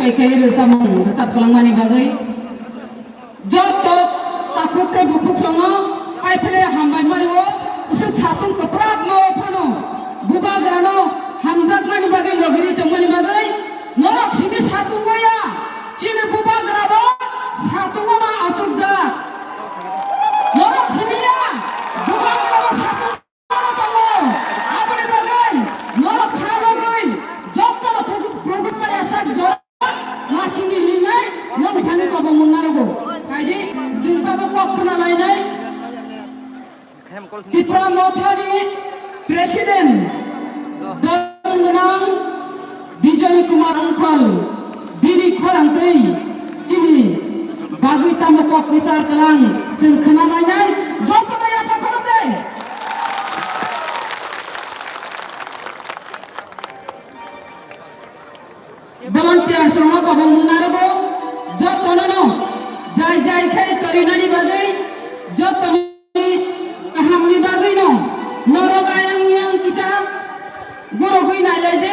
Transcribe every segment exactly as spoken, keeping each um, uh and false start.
Khe rwchapmung rwchap kwlangmani bagwi joto takhuk tei bukhuk songno paiphile hambai mario, bwswk satung kwprak mao phano bubagrano hamjakmani bagwi logiri tongmani bagwi norok simi satung maya, chini bubagrabo satungo ma achukjak. Norok simi ya, bubagrabo satung tongo. Aboni bagwi norok kha logwi jotono program maya sak jora nasingni hinwi nongkhani kobong mung narogo. Phaidi, chwng tabuk kok khna lainai. Tipra Mothani President, Donggonang Bijoy Kumar Ongkhol, bini khorang twi chini bagwi tamo kok kwchar kwlang chwng khna lainai, jotono yapha khorokde. Volunteers rokno kobong mung narogo, jotono no jai jai khe torinani bagwi, jotoni kahamni bagwi no norok ayang uyang kisa gorogwi nailai de.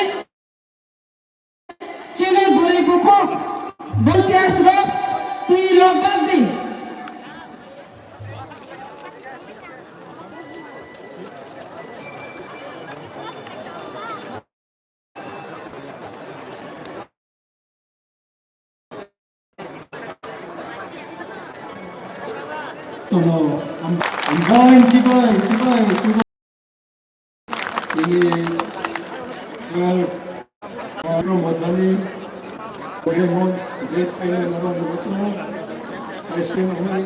Chini bwrwi bukhuk volunteers rok twi rok bak di. Tono, am-, ambai, chibai, chibai, chibai. Ini twelve, Mothani, Doraemon, Jet Island, Narong Moto, Racing Away.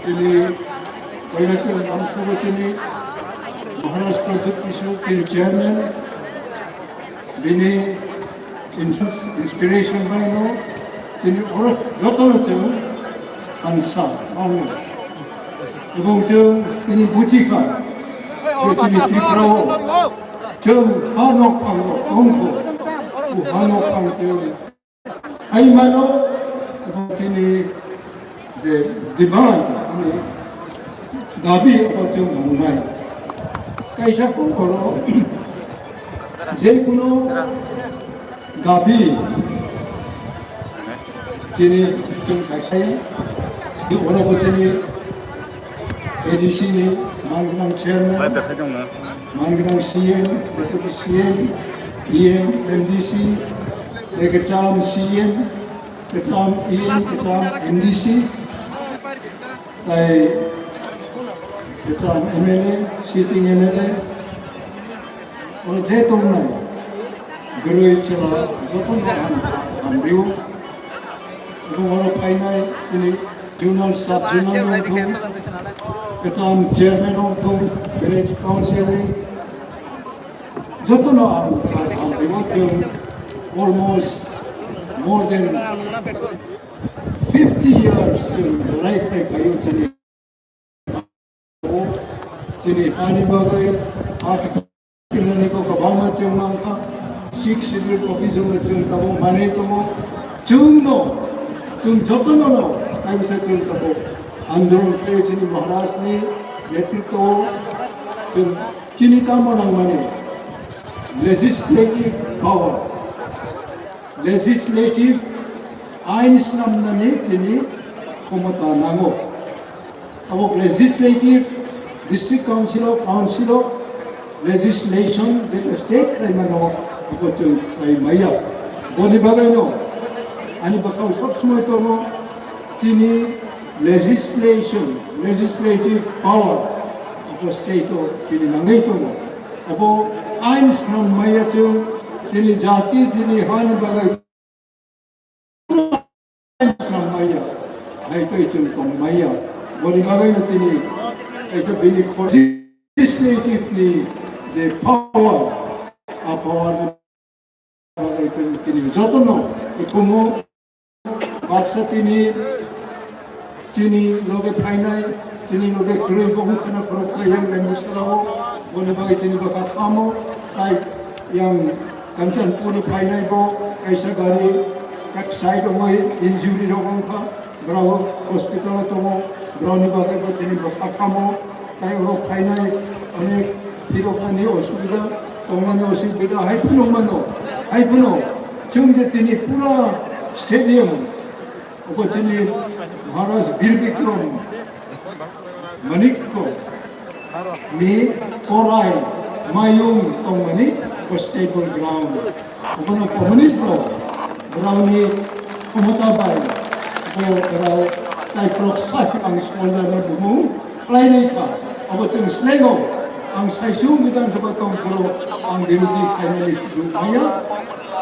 Chini, koina ke lamsogo chini, Maharaj Pradyut Kishore chini chairman, bini ins-, inspiration bai no, chini oro joto no chwng ansa, mawi. Ebong chwng tini buchi kha, je chini Tripura o, chwng ha nok phang no, tongkho, o ha nok phang chwng Hai mano, abo chini je demand, chini dabi abo chwng mannai. Kaisa kokoro je kuno dabi chini chwng saksai, di oro bo chini A D C ni mangnang chairman, mangnang C M, deputy C M, E M, M D C, tei kwcham C M, kwcham E M, kwcham M D C, tei kwcham M L A, sitting M L A, oro je tongnai bwrwi chwla jotono ang hamrwi-o. Abo oro phainai chini zonal, sub zonal wngthung, kwcham chairman wngthung, village council ni jotono ang hamrwi-o. Chwng almost more than fifty years chwng belai phai phaio chini. Chini hani bagwi, ha khe, nani bo kwbangma chwng mankha, six schedule office o chwng tabuk manwi tongo. Chwngno, chwng jotono no, tai bisa chwng tabuk andolon khlai chini Maharaj ni netritwo o chwng chini tamo nangmani legislative power, legislative ain snamnani chini khomota nango. Abo legislative, district council o, council o legislation je state khlaimano, abo chwng khlai maya. Boni bagwino ani bwkhao sob somoi tongo chini legislation, legislative power abo state o chini nangwi tongo. Abo ain snam maya chwng chini jati, chini hani bagwi Maya, hai tei chwng tong maya. Boni bagwi no tini kaisa bini khorang legislative ni je power, a power ni bagwi chwng tini jotono khumo baksa tini chini loge phainai, chini loge kwrwi bo wngkhana khoroksa yang lembu salao, boni bagwi chini bwkha phamo, tai yang Kanchanpur ni phainai bo kaisa gari kak side ongwi injury rok wngkha, borok hospital o tongo, borokni bagwi bo chini bwkha phamo, tai oro phainai onek phiroknani osubida, Tongmani osubida hai phano mano, hai phano chwng je tini pura stadium, obo chini Maharaj Bir Bikram Manikko ni korai mayung tongmani obo stable ground. Obono communist rok borokni khomota bai bo borok taikrok sak ang soldier ni bumung khlainai kha. Abo chwng slego ang saisu Bidhan Sabha tong phuru ang birodhi khlainani sujuk maya.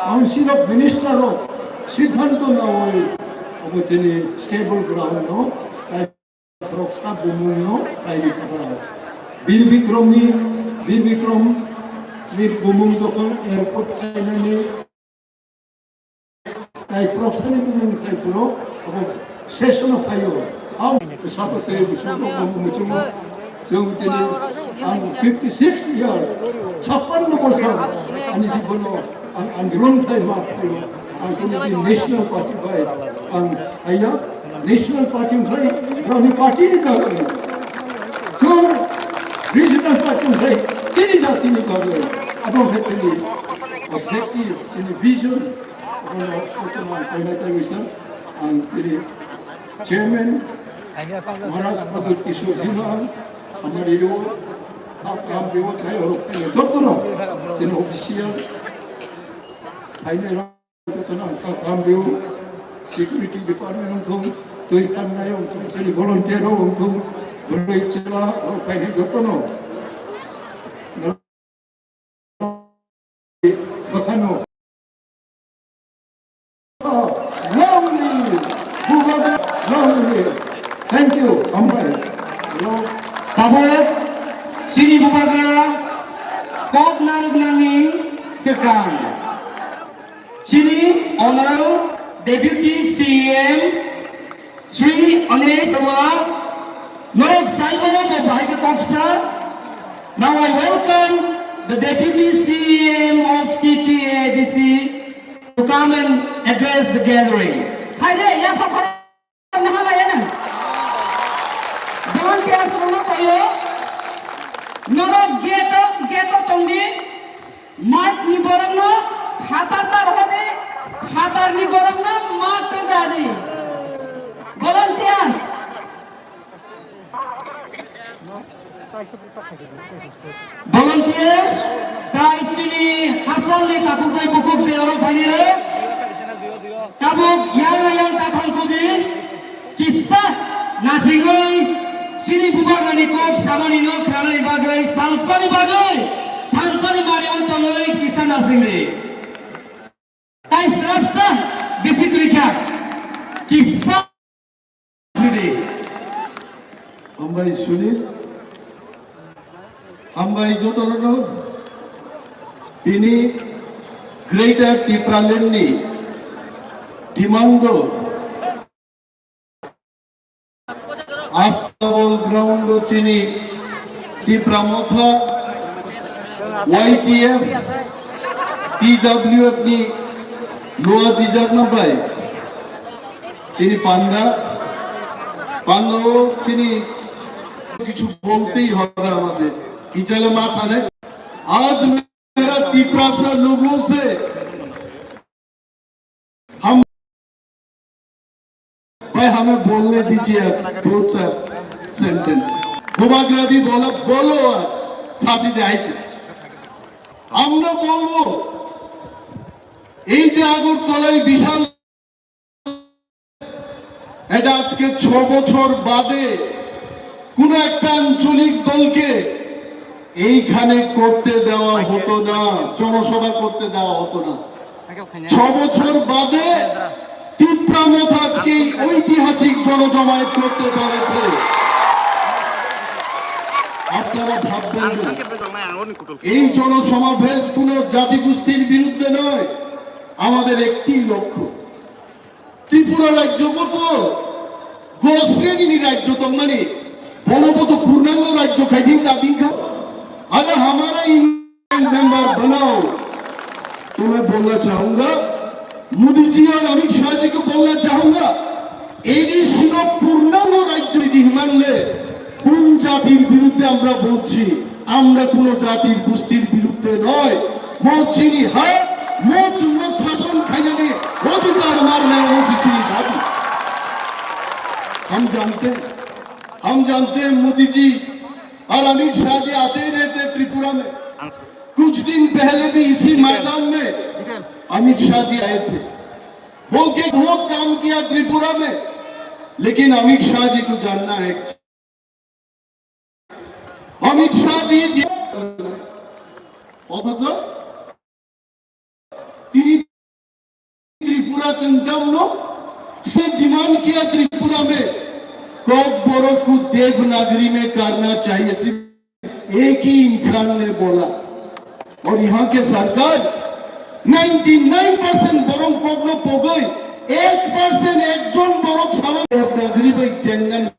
Council of Minister rok siddhanto nawi abo chini stable ground no tai khoroksa bumung no kaini kha borok. Bir Bikram ni, Bir Bikram ni bumung jokhon airport khlainani tai khoroksani bumung khai phuru abo session o phaio. Ang sabo tei busu rok bo muchungo. Chwng tini ang fifty six years, chappanno bosor ani jibono ang andolon khai ma phaio. Ang kunu di National Party bai ang haiya National Party wngkhlai rani party ni bagwi. Chwng regional party wngkhlai chini jati ni bagwi. Abo hai chini objective, chini vision. Abono kotorma ang kainai taiwi sa ang chini chairman Maharaj Pradyot Kishore Jino ang amari rio, kam rio, chai oro khainai jotono chini official khainai rok jotono ang kam rio, security department wngthung, twi khannai wngthung, chini volunteer rok wngthung, bwrwi chwla rok khainai jotono. Bakhano. Lovely. Bubagra, lovely. Thank you. Hambai. Tabuk chini bubagra kok narwknani swkang. Chini Honorable Deputy C E M Shri Anish Verma, norok saimano bo bahai khe kok sa. Now I welcome the Deputy C E M of T T A D C to come and address the gathering. Hai de, ya pha khorok na hala ya na. Volunteers rokno koyo. Norok gate o, gate o tongdi. Mat ni borokno phatar ta rwdi, phatar ni borokno mat ta rwdi. Volunteers. Volunteers, tai chini hachal ni takhuk tai bukhuk se oro phainai rw. Tabuk yang yang ta thang kudi. Kisa nasingwi chini bubagrani kok samani no khwnanani bagwi, salsani bagwi, thansani mari o tongwi kisa nasingdi. Tai srapsa bisi kwrwi kha. Kisa nasingdi. Hambai Sunil. Hambai jotono. Tini Greater Tipraland ni demand o Astabol ground o chini Tipra Motha, Y T F, T W F ni loa jijakna bai chini panda, panda o chini কিছু বলতেই হবে আমাদের। কি চাইলে মা সালে? आज मेरा तिपरासा लोगों से हम भाई, हमें बोलने दीजिए आज दो चार सेंटेंस। बुबाग्रा भी बोला, बोलो आज, सासी जाए। আমরা বলবো, এই যে আগরতলায় বিশাল, এটা আজকে ছ বছর বাদে কোনো একটা আঞ্চলিক দলকে এইখানে করতে দেওয়া হতো না, জনসভা করতে দেওয়া হতো না। ছ বছর বাদে তিপ্রা মথ আজকে এই ঐতিহাসিক জনজমায়েত করতে পেরেছে। আপনারা ভাববেন না, এই জনসমাবেশ কোনো জাতিগোষ্ঠীর বিরুদ্ধে নয়, আমাদের একটি লক্ষ্য। ত্রিপুরা রাজ্য কত গ শ্রেণীর রাজ্য, তো মানে বলবো তো পূর্ণাঙ্গ রাজ্য খাইদিন দাবিং খা। अगर हमारा इन मेंबर बनाओ तो मैं बोलना चाहूंगा, मोदी जी और अमित शाह जी को बोलना चाहूंगा, এডিসি পূর্ণাঙ্গ রাজ্য যদি মানলে কোন জাতির বিরুদ্ধে আমরা বলছি? আমরা কোনো জাতির গোষ্ঠীর বিরুদ্ধে Te noi, mo chini ha, mo chungo sason khainani odhikar marna osi chini dabi. Hum jante, hum jante hain Modi ji aur Amit Shah ji aate hi rehte hain Tripura mein. Kuch din pehle bhi isi maidan mein Amit Shah ji aaye the, bolke bahut kaam kiya Tripura mein, lekin Amit Shah ji ko janna hai. Amit Shah ji, ji othocho tini Tripura chwng tamno se demand kiya Tripura mein, Kokborok ko Devanagari mein karna chahiye, sirf ek hi insaan ne bola. Aur yahan ki sarkar ninety nine percent borok kokno pogoi, ek percent ekjon borok sama Devanagari bai chengan